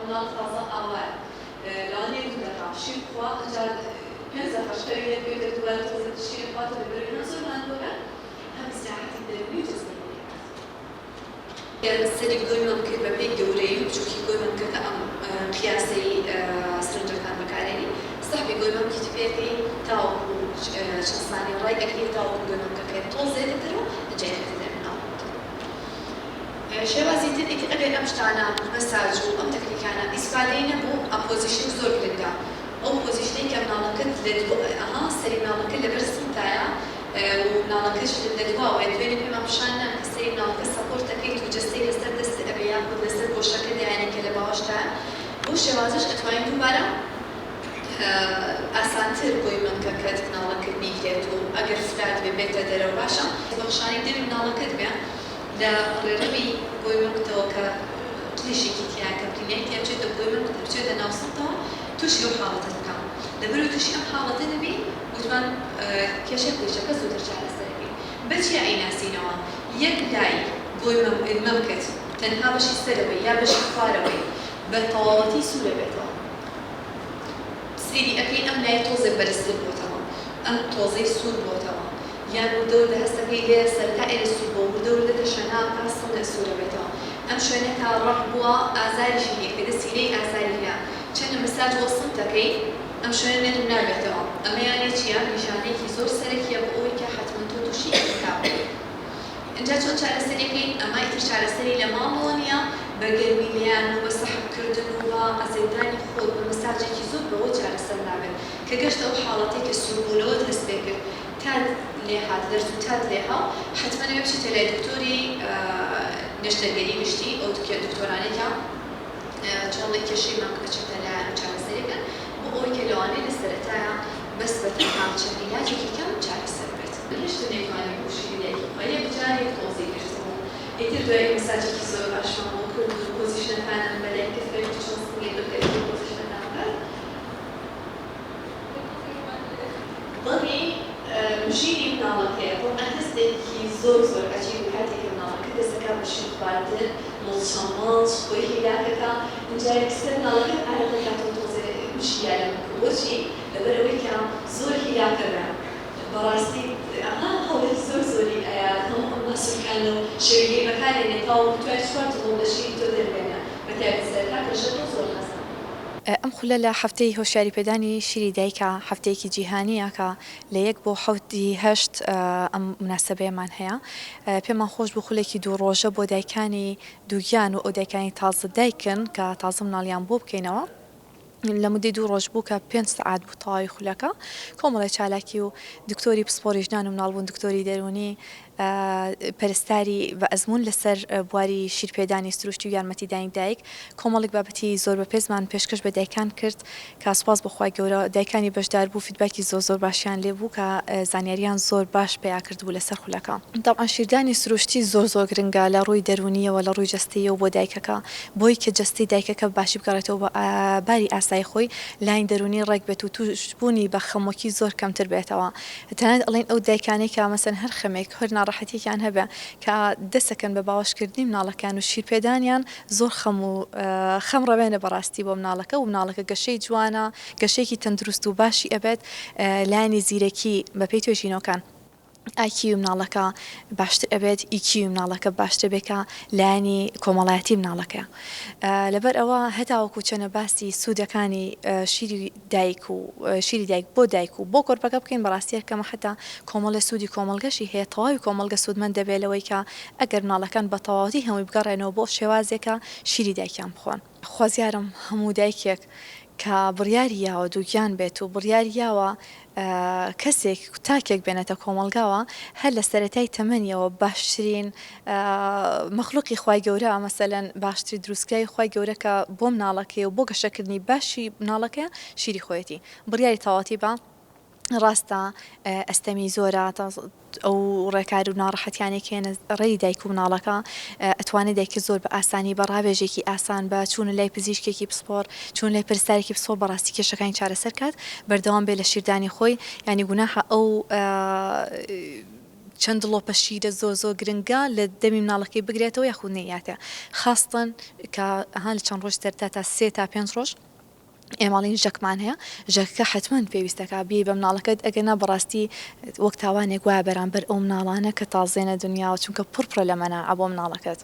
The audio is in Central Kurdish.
مناڵ تازە ئاوایە لەوانەیە دوو دەقە شیر بخوا ئەنجا پێنج دەقەش خەوی لێ بکەوێتە دووبارە تۆزێ شیر ئەخواتەوە لەبەرئەوەی هەم زۆر ماندووەکە هەم ئیسراحەتی دەروونی و جەستەیی نەکات. سەری گۆی مەمکت بە پێی گەورەیی و بچوکی گۆی مەمکەکە ئەم قیاسەی سرنجەکان بەکارێنی سەحبی گۆی مەمکیت پێ ئەکەی تاوەکو چەند سانیە ڕای ئەگری تاوەکو گۆی مەمکەکەت تۆزێتە دەرەوە ئینجا ئەیخەیتە دەمی مناڵەکەت. شێوازی تر ئیتر ئەگەر ئەم شتانە مەساج و ئەم تەکنیکانە ئیسفادەی نەبوو ئە position زۆر گرنگە ئەو position ەی کە مناڵەکەت لە دوا ئەها سەری مناڵەکە لەبەر سنگتایە و مناڵەکەش لە دواوەیە دوێنێ پێمان پیشان نان کە سەری مناڵەکە support ئەکەیت و جەستەی لەسەر دەستت ئەبێ یاخود لەسەر گۆشەکە دایەنێ کە لە باوەشتایە بەو شێوازەش ئەتوانی دووبارە ئاسانتر گۆی مەمکەکەت مناڵەکەت بیگرێت و ئەگەر flat بێ بێتە دەرەوە باشە بەخشانی دەمی مناڵەکەت بێ لە ڕێڕەوی گۆی مەمکتەوە کە قڵیشێکی تیایە کە برینای تیا بچێتە گۆی مەمکت بچێتە ناو سنگتەوە توشی ئەو حاڵەتەت بکا لەبەرئەوەی توشی ئەم حاڵەتە نەبی وتمان کێشەی قڵیشەکە زووتر چارەسەر ئەکەین بە چیا ئەیناسینەوە یەک لای گۆی مەمکت تەنها بەشی سەرەوەی یا بەشی خوارەوەی بە تەواوەتی سوورە بێتەوە سەیری ئەکەی ئەم لای تۆزێک بەرزتر بۆتەوە ئەم تۆزەی سوور بۆتەوە یان وردە وردە هەستەکەی لێرە سەرەتا ئێرە سوور بووە وردە وردە تەشەنا ئەکا سنگە سوورە بێتەوە ئەم شوێنە کە ڕەق بووە ئازاریشی هەیە کە دەستی لێی ئازاری هەیە چەنە مساج بۆ سنگتەکەی ئەم شوێنە نەرم نابێتەوە ئەمە یانێ چیە نیشانەیەکی زۆر سەرەکیە بۆ ئەوەی کە حەتمەن تۆ توشی ئیلتهاب بووی ئینجا چۆن چارەسەریەکەین ئەمە ئیتر چارەسەری لە ماڵەوە نیە بە گەرمی لێیان و بە سەحب کردن و بە ئەزێتدانی خۆت بە مساجێکی زۆر بەوە چارەسەر نابێت کە گەشتە ئەو حاڵەتەی کە سووربوونەوەت هەست پێکرد تات لێ هات لەرز و تات لێ ها حەتمەن ئەبێ بچیتە لای دکتۆری نەشتەرگەری گشتی ئەو دکتۆرانەی کە چۆڵی کێشەی مەمک ئەچێتە لایان و چارەسەری ئەکەن بۆ ئەوەی کە لەوانەیە لە سەرەتایا بەس بە تەنها چەند عیلاجێکی کەم چارەسەر بێت. هێشتا نەیتوانی بوو شیری دایکی بخوا یەکجار یەک تۆزی گرتبوو ئیتر دوایی مەساجێکی زۆر باشمان بۆ کرد و position ەکانم بەلای کرد فێری چۆن سنگی بگرێت و position ەکان بکات. دەنگی مژینی مناڵەکەیە تەبعەن هەستێکی زۆر زۆر عەجیبە کاتێک کە مناڵەکە دەست ئەکا بە شیر خواردن مڵچە مڵچ خۆی هیلاک ئەکا ئینجا یەکسەر مناڵەکە ئارەق ئەکاتەوە تۆزێ مژی یا لە مەکە بۆچی لەبەر ئەوەی کە زۆر هیلاکە بە بەڕاستی ئەها هەوڵێکی زۆر زۆری ئەیات هەموو ئەم ماسولکانە و شێوەی بەکارێنێ تاوەکو توای چوار دڵۆپ لە شیری تۆ دەربێنێ بەتایبەت سەرەتا کە ژەکە و زۆر خەستە. ئەم خولە لە هەفتەی هۆشیاریپێدانی شیری دایکە، هەفتەیەکی جیهانییە کە لە یەک بۆ حەوت ی هەشت ئەم موناسەبەیەمان هەیە. پێمان خۆش بوو خولێکی دوو ڕۆژە بۆ دایکانی دووگیان و ئەو دایکانی تازە دایکن کە تازە مناڵیان بووە بکەینەوە. لە مودەی دوو ڕۆژ بوو کە پێنج سەعات بوو تەواوی خولەکە. کۆمەڵێ چالاکی و دکتۆری پسپۆری ژنان و مناڵبوون، دکتۆری دەروونی، پەرستاری بە ئەزموون لەسەر بواری شیرپێدانی سروشتی و یارمەتیدانی دایک، کۆمەڵێک بابەتی زۆر بەپێزمان پێشکەش بە دایکان کرد کە سوپاس بۆ خوای گەورە دایکانی بەشداربوو feedback ی زۆر زۆر باشیان لێ بوو کە زانیاریان زۆر باش پەیا کردبوو لەسەر خولەکە. تەبعەن شیردانی سروشتی زۆر زۆر گرنگە لە ڕووی دەروونیەوە لە ڕووی جەستەییەوە بۆ دایکەکە بۆی کە جەستەی دایکەکە بە باشی بگەڕێتەوە بۆ باری ئاسایی خۆی لایەنی دەروونی ڕێک بێت و تووشبوونی بە خەمۆکی زۆر کەمتر بێتەوە تەنانەت ئەڵێن ئەو دایکانەی کە مەسەلەن هەر خەمێک هەر ناڕەحەتیەکیان هەبێ کە دەسەکەن بە باوەشکردنی مناڵەکەیان و شیرپێدانیان زۆر خەم و خەم ڕەوێنە بەڕاستی بۆ مناڵەکە و مناڵەکە گەشەی جوانە گەشەیەکی تەندروست و باشی ئەبێت لایەنی زیرەکی بەپێی توێژینەوەکان IQ ی مناڵەکە باشتر ئەبێت EQ ی مناڵەکە باشتر بێت کە لایەنی کۆمەڵایەتی مناڵەکەیە لەبەر ئەوە هەتاوەکو چەنە باسی سوودەکانی شیری دایک و شیری دایک بۆ دایک و بۆ کۆرپەکە بکەین بەڕاستی هەر کەمە حەتا کۆمەڵێ سوودی کۆمەڵگەشی هەیە تەواوی کۆمەڵگە سوودمەند دەبێت لەوەی کە ئەگەر مناڵەکان بە تەواوەتی هەمووی بگەڕێنەوە بۆ شێوازێکە شیری دایکیان بخۆن. خوازیارم هەموو دایکێک کە بڕیاری یاوە دووگیان بێت و بڕیاری یاوە کەسێک تاکێک بێنێتە کۆمەڵگاوە هەر لە سەرەتای تەمەنیەوە باشترین مەخلوقی خوای گەورە مەسەلەن باشترین دروستکراوی خوای گەورە کە بۆ مناڵەکەی و بۆ گەشەکردنی باشی مناڵەکەیە شیری خۆیەتی بڕیاری تەواوەتی بە ڕاستە ئەستەمی زۆرە ئەو ڕێکار و ناڕەحەتیانەی کە یەنە ڕێی دایک و مناڵەکە ئەتوانێ دایکە زۆر بە ئاسانی بە ڕاوێژێکی ئاسان بە چوونە لای پزیشکێکی پسپۆڕ چوون لای پەرستارێکی پسپۆڕ بەڕاستی کێشەکانی چارەسەر کات بەردەوام بێ لە شیردانی خۆی یانی گوناحە ئەو. چەند دڵۆپە شیرە زۆر زۆر گرنگە لە دەمی مناڵەکەی بگرێتەوە یاخود نەیاتێ خاستەن کە ها لە چەند ڕۆژ سەرتا تا سێ تا پێنج ڕۆژ ئێمە ئەڵێین ژەکمان هەیە ژەکەکە حەتمەن پێویستەکە بیەی بە مناڵەکەت ئەگەر نا بەڕاستی وەک تاوانێک وایە بەرامبەر ئەو مناڵانە کە تازێنە دنیاوە چونکە پڕ پڕە لە مەناعە بۆ مناڵەکەت.